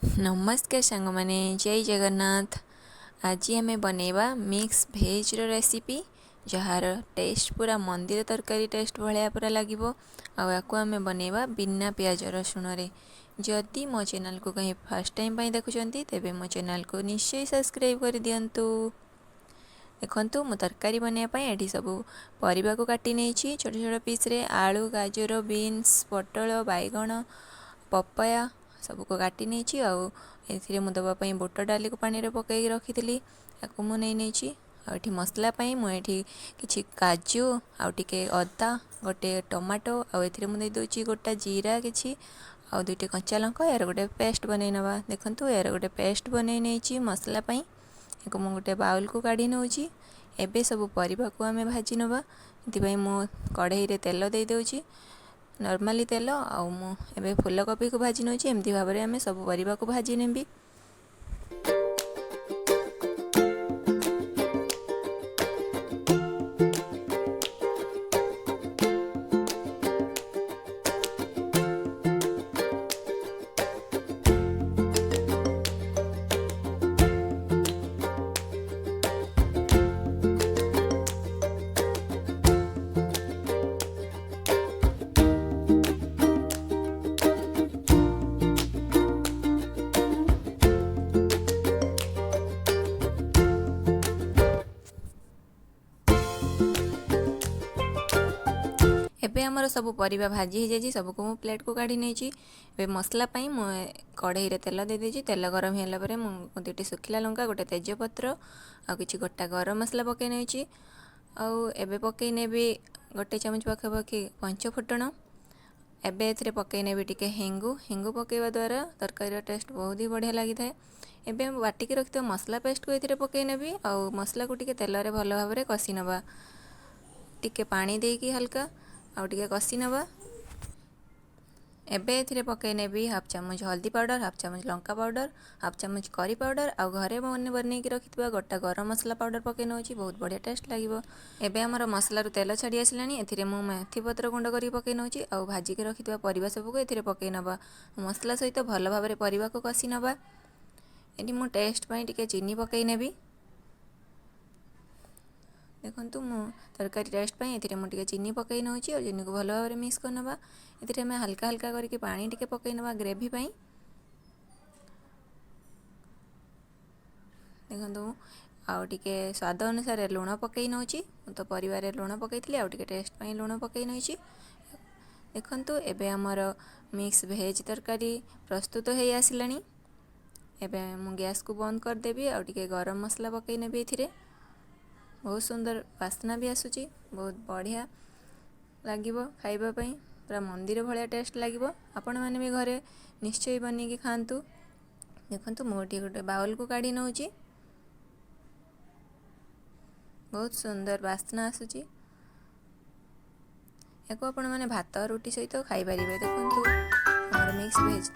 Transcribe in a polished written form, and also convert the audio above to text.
ନମସ୍କାର ସାଙ୍ଗମାନେ, ଜୟ ଜଗନ୍ନାଥ। ଆଜି ଆମେ ବନେଇବା ମିକ୍ସ ଭେଜ୍ର ରେସିପି, ଯାହାର ଟେଷ୍ଟ ପୁରା ମନ୍ଦିର ତରକାରୀ ଟେଷ୍ଟ ଭଳିଆ ପୁରା ଲାଗିବ। ଆଉ ୟାକୁ ଆମେ ବନେଇବା ବିନା ପିଆଜ ରସୁଣରେ। ଯଦି ମୋ ଚ୍ୟାନେଲକୁ କେହି ଫାର୍ଷ୍ଟ ଟାଇମ୍ ପାଇଁ ଦେଖୁଛନ୍ତି, ତେବେ ମୋ ଚ୍ୟାନେଲକୁ ନିଶ୍ଚୟ ସବସ୍କ୍ରାଇବ୍ କରିଦିଅନ୍ତୁ। ଦେଖନ୍ତୁ, ମୁଁ ତରକାରୀ ବନେଇବା ପାଇଁ ଏଠି ସବୁ ପରିବାକୁ କାଟି ନେଇଛି ଛୋଟ ଛୋଟ ପିସ୍ରେ। ଆଳୁ, ଗାଜର, ବିନ୍ସ, ପୋଟଳ, ବାଇଗଣ, ପପାୟା ସବୁକୁ କାଟି ନେଇଛି। ଆଉ ଏଥିରେ ମୁଁ ଦେବା ପାଇଁ ବୁଟ ଡାଲିକୁ ପାଣିରେ ପକାଇକି ରଖିଥିଲି, ତାକୁ ମୁଁ ନେଇ ନେଇଛି। ଆଉ ଏଠି ମସଲା ପାଇଁ ମୁଁ ଏଠି କିଛି କାଜୁ ଆଉ ଟିକେ ଅଦା, ଗୋଟେ ଟମାଟୋ, ଆଉ ଏଥିରେ ମୁଁ ଦେଇଦେଉଛି ଗୋଟା ଜିରା କିଛି ଆଉ ଦୁଇଟି କଞ୍ଚା ଲଙ୍କା। ଏହାର ଗୋଟେ ପେଷ୍ଟ ବନେଇ ନେବା। ଦେଖନ୍ତୁ, ଏହାର ଗୋଟେ ପେଷ୍ଟ ବନେଇ ନେଇଛି ମସଲା ପାଇଁ। ଏହାକୁ ମୁଁ ଗୋଟେ ବାଉଲକୁ କାଢ଼ି ନେଉଛି। ଏବେ ସବୁ ପରିବାକୁ ଆମେ ଭାଜି ନେବା। ଏଥିପାଇଁ ମୁଁ କଢ଼େଇରେ ତେଲ ଦେଇଦେଉଛି, ନର୍ମାଲି ତେଲ। ଆଉ ମୁଁ ଏବେ ଫୁଲକୋବିକୁ ଭାଜି ନେଉଛି। ଏମିତି ଭାବରେ ଆମେ ସବୁ ପରିବାକୁ ଭାଜି ନେବି। ଏବେ ଆମର ସବୁ ପରିବା ଭାଜି ହେଇଯାଇଛି, ସବୁକୁ ମୁଁ ପ୍ଲେଟ୍କୁ କାଢ଼ି ନେଇଛି। ଏବେ ମସଲା ପାଇଁ ମୁଁ କଢ଼େଇରେ ତେଲ ଦେଇଦେଇଛି। ତେଲ ଗରମ ହେଲା ପରେ ମୁଁ ଦୁଇଟି ଶୁଖିଲା ଲଙ୍କା, ଗୋଟେ ତେଜପତ୍ର ଆଉ କିଛି ଗୋଟା ଗରମ ମସଲା ପକାଇ ନେଇଛି। ଆଉ ଏବେ ପକାଇ ନେବି ଗୋଟେ ଚାମଚ ପାଖାପାଖି ପଞ୍ଚ ଫୁଟଣ। ଏବେ ଏଥିରେ ପକାଇ ନେବି ଟିକେ ହେଙ୍ଗୁ। ହେଙ୍ଗୁ ପକାଇବା ଦ୍ୱାରା ତରକାରୀର ଟେଷ୍ଟ ବହୁତ ହି ବଢ଼ିଆ ଲାଗିଥାଏ। ଏବେ ମୁଁ ବାଟିକି ରଖିଥିବା ମସଲା ପେଷ୍ଟକୁ ଏଥିରେ ପକାଇ ନେବି ଆଉ ମସଲାକୁ ଟିକେ ତେଲରେ ଭଲ ଭାବରେ କଷି ନେବା। ଟିକେ ପାଣି ଦେଇକି ହାଲକା ଆଉ ଟିକେ କଷି ନେବା। ଏବେ ଏଥିରେ ପକାଇ ନେବି ହାଫ୍ ଚାମଚ ହଳଦୀ ପାଉଡ଼ର, ହାଫ୍ ଚାମଚ ଲଙ୍କା ପାଉଡ଼ର, ହାଫ୍ ଚାମଚ କରି ପାଉଡ଼ର ଆଉ ଘରେ ବନେଇକି ରଖିଥିବା ଗୋଟା ଗରମ ମସଲା ପାଉଡ଼ର ପକାଇ ନେଉଛି। ବହୁତ ବଢ଼ିଆ ଟେଷ୍ଟ ଲାଗିବ। ଏବେ ଆମର ମସଲାରୁ ତେଲ ଛାଡ଼ି ଆସିଲାଣି। ଏଥିରେ ମୁଁ ମେଥି ପତ୍ର ଗୁଣ୍ଡ କରିକି ପକାଇ ନେଉଛି ଆଉ ଭାଜିକି ରଖିଥିବା ପରିବା ସବୁକୁ ଏଥିରେ ପକାଇ ନେବା। ମସଲା ସହିତ ଭଲ ଭାବରେ ପରିବାକୁ କଷି ନେବା। ଏଠି ମୁଁ ଟେଷ୍ଟ ପାଇଁ ଟିକେ ଚିନି ପକାଇ ନେବି। ଦେଖନ୍ତୁ, ମୁଁ ତରକାରୀ ଟେଷ୍ଟ ପାଇଁ ଏଥିରେ ମୁଁ ଟିକେ ଚିନି ପକାଇ ନେଉଛି ଆଉ ଚିନିକୁ ଭଲ ଭାବରେ ମିକ୍ସ କରିନେବା। ଏଥିରେ ଆମେ ହାଲକା ହାଲକା କରିକି ପାଣି ଟିକେ ପକାଇ ନେବା ଗ୍ରେଭି ପାଇଁ। ଦେଖନ୍ତୁ, ଆଉ ଟିକେ ସ୍ୱାଦ ଅନୁସାରେ ଲୁଣ ପକାଇ ନେଉଛି। ମୁଁ ତ ପରିବାରେ ଲୁଣ ପକାଇଥିଲି, ଆଉ ଟିକେ ଟେଷ୍ଟ ପାଇଁ ଲୁଣ ପକାଇ ନେଇଛି। ଦେଖନ୍ତୁ, ଏବେ ଆମର ମିକ୍ସ ଭେଜ୍ ତରକାରୀ ପ୍ରସ୍ତୁତ ହେଇ ଆସିଲାଣି। ଏବେ ମୁଁ ଗ୍ୟାସ୍କୁ ବନ୍ଦ କରିଦେବି ଆଉ ଟିକେ ଗରମ ମସଲା ପକାଇ ନେବି ଏଥିରେ। ବହୁତ ସୁନ୍ଦର ବାସ୍ନା ବି ଆସୁଛି, ବହୁତ ବଢ଼ିଆ ଲାଗିବ ଖାଇବା ପାଇଁ, ପୁରା ମନ୍ଦିର ଭଳିଆ ଟେଷ୍ଟ ଲାଗିବ। ଆପଣମାନେ ବି ଘରେ ନିଶ୍ଚୟ ବନେଇକି ଖାଆନ୍ତୁ। ଦେଖନ୍ତୁ, ମୁଁ ଏଠି ଗୋଟେ ବାଉଲକୁ କାଢ଼ି ନେଉଛି। ବହୁତ ସୁନ୍ଦର ବାସ୍ନା ଆସୁଛି। ଏହାକୁ ଆପଣମାନେ ଭାତ, ରୁଟି ସହିତ ଖାଇପାରିବେ। ଦେଖନ୍ତୁ, ଆମର ମିକ୍ସ ଭେଜ୍